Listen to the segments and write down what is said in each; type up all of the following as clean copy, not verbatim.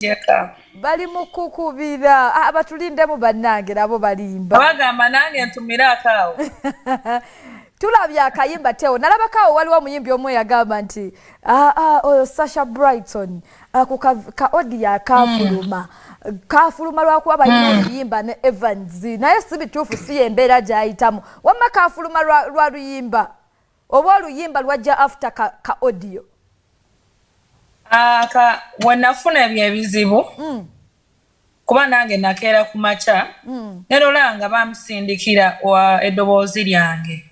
Jeka. Bali mu kukubira. Ah, batulindemu bannange, nabo balimba. Abagamba nange ntumire akaawo. Tulabye akayimba Teo. Nalabakawo waliwo omuyimbi omu eyagamba nti, "Ah, ah, oyo Sasha Brighton ako ka audio akafuluma kafuluma lwakuba balina oluyimba ne Evans," naye si bituufu, si embeera gy'ayitamu. Wamma kafuluma lwa luyimba oba oluyimba lwajja after ka audio? Aka we nafuna ebyo ebizibu, kuba nange nakeera ku makya nerola nga bamusindikira eddoboozi lyange,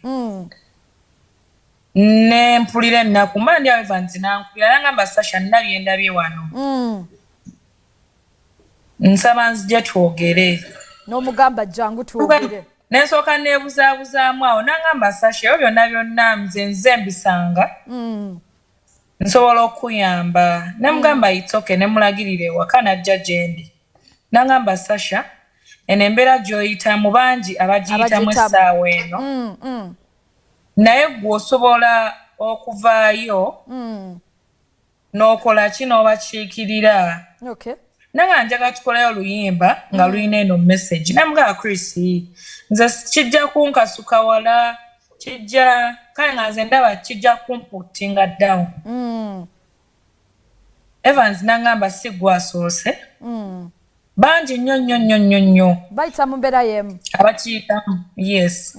ne mpulira ennaku. Mba ndi awo, Evans nankubira nangamba, "Sasha, ndabye ndabye wano, nsaba nzije twogere." N'omugamba, "Jangu twogere." Nensooka neebuzaabuzaamu awo. Nangamba, "Sasha, ebyo byonna byonna nze mbisanga, nsobola okuyamba." Nemugamba, "It's okay." Nemulagirira ewaka, najja gye ndi. Nangamba, "Sasha, eno embeera gy'oyitamu bangi abagiyitamu Abagiyitamu. essaawa eno, naye gwe osobola okuvaayo n'okola ki n'obakiikirira." Nanga njagala tukolayo oluyimba nga lulina eno message. Namugamba, "Chris, nze kijja kunkasuka wala, kijja kale nga nze ndaba kijja kumputinga down." Evans nangamba, "Si gwe asoose, bangi nnyo nnyo nnyo nnyo nnyo Bayita mu mbeera y'emu. abakiyitamu." Yes.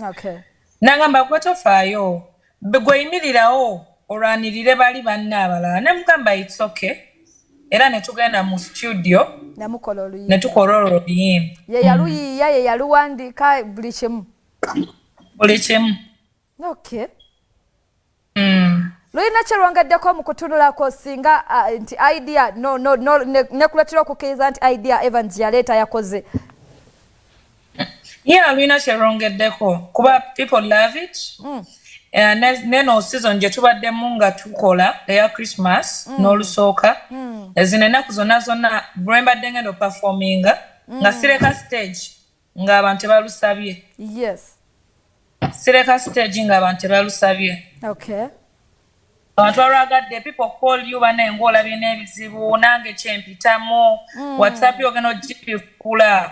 Nangamba, "Gwe tofaayo, gwe yimirirawo olwanirire bali banne abalala." Nemugamba, "It's okay." Era ne tugenda mu studio Namukola oluyimba. ne tukola olwo oluyimba. Ye yaluyiiya, ye yaluwandiika, buli kimu? Buli kimu. Lulina kyerwongeddeko mu kutunulako singa nti idea no, nekuletera okukkiriza nti idea Evans yaleeta yakoze? Yeah, lulina kyerwongeddeko kuba people love it. Neno season gye tubaddemu nga tukola eya Christmas n'olusooka, zino ennaku zonna zonna lwe mbadde ngenda operforminga nga sireka stage ng'abantu tebalusabye. Sireka stage ng'abantu tebalusabye. Abantu balwagadde. People call you, "Banaye, ng'olabye n'ebizibu, nange kyempitamu." WhatsApp ogenda ogibikula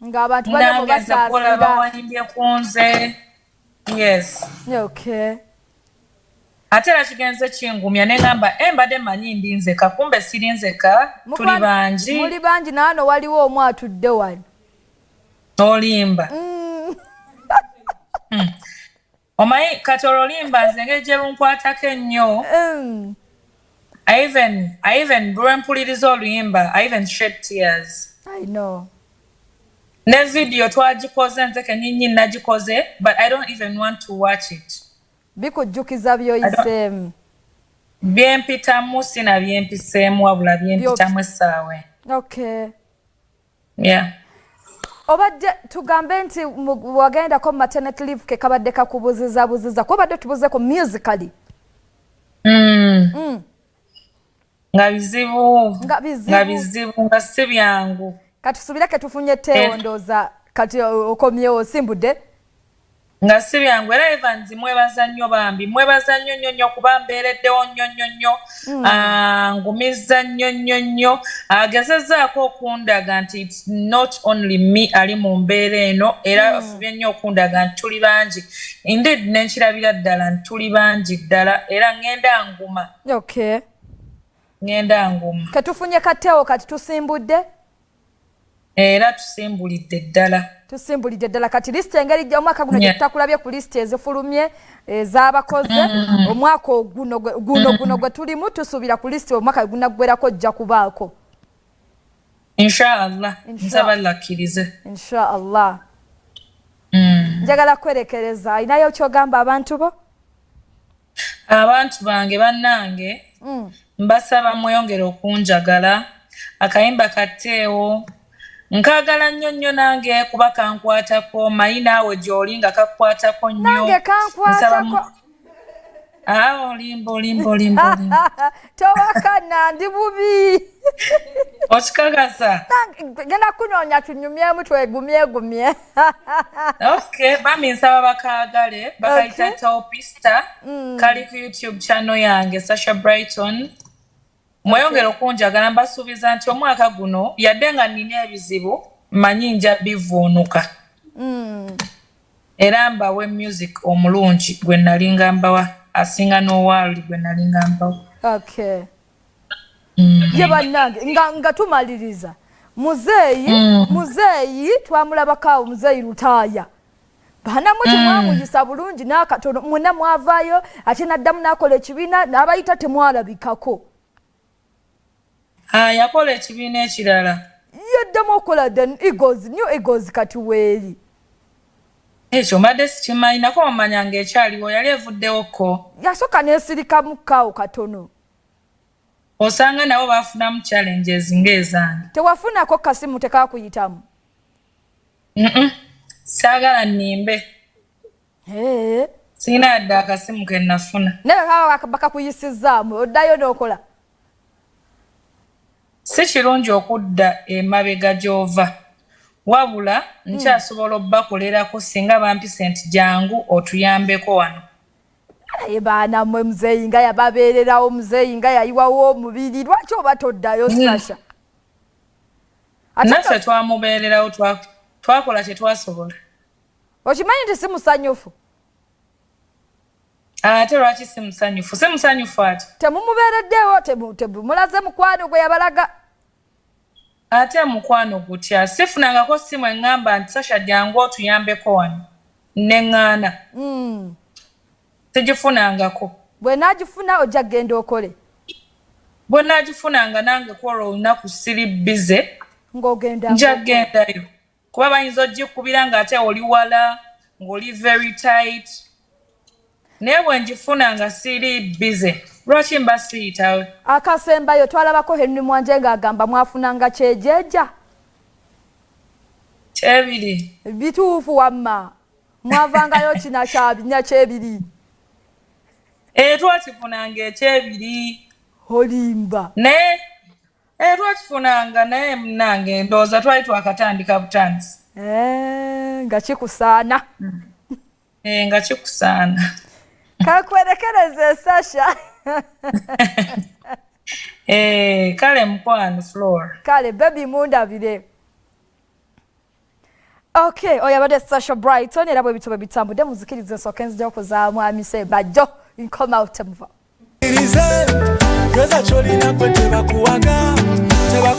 Ng'abantu bali mu nange nze kolaba basaasira. Wayimbye ku nze, yes. Ate era kigenze kingumya neŋŋamba, "E, mbadde manyi ndi nzeka, kumbe siri nzeka, tuli bangi." Muli bangi. Naano waliwo omu atudde wano. Olimba. Omanyi kati olwo olimba nze engeri gye lunkwatako ennyo. I even lwe mpuliriza oluyimba, I even shed tears. I know. Ne video twagikoze, nze kennyini nagikoze, but I don't even want to watch it. Bikujjukiza by'oyiseemu. Byempitamu, sina byempiseemu, wabula byempitamu essaawa eno. Yeah. Obadde tugambe nti wagendako mu maternity leave ke kabadde kakubuzizabuziza, kuba obadde tubuzeko musically? Nga bizibu. Nga bizibu. Nga bizibu, nga si byangu. Kati tusubire ke tufunye Teewo, ndowooza kati okomyewo osimbudde. Nga si byangu. Era Evans mwebaza nnyo, bambi mwebaza nnyo nnyo nnyo kuba mbeereddewo nnyo nnyo nnyo. Ah, ngumizza nnyo nnyo nnyo, agezezzaako okundaga nti it's not only me ali mu mbeera eno. Era afubye nnyo okundaga nti tuli bangi. Indeed, nenkirabira ddala nti tuli bangi ddala, era ŋŋenda nguma. Ŋŋenda nguma. Ketufunye kateewo, kati tusimbudde. Era tusimbulidde ddala. Tusimbulidde ddala. Kati lisiti engeri omwaka guno gyetutakulabye ku lisiti ezifulumye ez'abakoze, omwaka oguno guno guno gwe tulimu, tusuubira ku lisiti omwaka gunaggwerako ojja kubaako. Inshallah, nsaba Allah akkirize. Inshallah. Njagala kwerekereza, ayinayo kyogamba abantu bo? Abantu bange bannange, mbasaba mweyongere okunjagala. Akayimba katteewo nkaagala nnyo nnyo nange kuba kankwatako. Manyi naawe gy'oli nga kakukwatako nnyo. Nange kankwatako. Ah, olimba, olimba, olimba, olimba. Towakana, ndi bubi. Okikakasa? Genda kunoonya tunyumyemu, twegumyegumye. Okay, bami nsaba bakaagale, bakayita Teopista. Kali ku YouTube channel yange, Sasha Brighton. Mweyongere okunjagala, mbasuubiza nti omwaka guno yadde nga nnina ebizibu, mmanyi nja bivuunuka. Era mbawe music omulungi gwe nalinga mbawa, asinga n'owaali gwe nalinga mbawa. Okay. Ye bannange, nga tumaliriza, muzeeyi, muzeeyi twamulabako awo, muzeeyi Lutaaya, banamwe temwamuyisa bulungi n'akatono. Mwena mwavaayo, ate naddamu n'akola ekibiina n'abayita, temwalabikako. Ah, yakola ekibiina ekirala? Yaddamu okukola the Eagles, New Eagles, kati weeri. Ekyo mbadde sikimanyi nako, omanya ng'ekyaliwo, yali evuddewoko. Yasooka n'esirikamu kaawo katono. Osanga nabo bafunamu challenges ng'ezange. Tewafunako kasimu? Tekakuyitamu? Saagala nnimbe. Ee. Sirina yadde akasimu ke nafuna. Naye kaba bakakuyisizaamu, oddayo n'okola? Si kirungi okudda emabega gy'ova, wabula nkyasobola obbakolerako singa bampise nti jangu otuyambeko wano. Naye baana mmwe, muzeeyi nga yababeererawo, muzeeyi nga yayiwawo omubiri, lwaki oba toddayo, Sasha? Ate Naffe twamubeererawo, twakola kye twasobola. Okimanyi nti si musanyufu? Ate lwaki si musanyufu? Si musanyufu ati? Temumubeereddewo, temumulaze mukwano gwe yabalaga. Ate mukwano gutya? Sifunangako simu eŋŋamba nti Sasha jangu otuyambeko wano neŋŋaana. Sigifunangako. Bwe naagifuna ojja kugenda okole? Bwe naagifunanga nange kwolwo olunaku siri busy, ng'ogenda? Nja kgendayo, kuba bayinza ogikubira ng'ate oli wala, ng'oli very tight. Naye bwe ngifuna nga siri busy, lwaki mba siyitawo? Akasembayo, twalabako Henry Mwanje ng'agamba mwafunanga kyejeeja. Kyebiri. Bituufu wamma, mwavangayo kina kya kyebiri? E, twakifunanga ekyebiri. Olimba. Naye e, twakifunanga, naye munange ndowooza twali twakatandika butandisi. Eh, nga kikusaana. E, nga kikusaana. Kakwerekereze, Sasha. E, kale mukwano Flora. Kale baby, mundabire. Okay, oyo abadde Sasha Brighton, era bwe bityo bwe bitambudde. Muzikirize nsooke nzija okuzaamu amise bajjo, nkomawo, temuva. Irize, nyweza kyolina gwe tebakuwaga.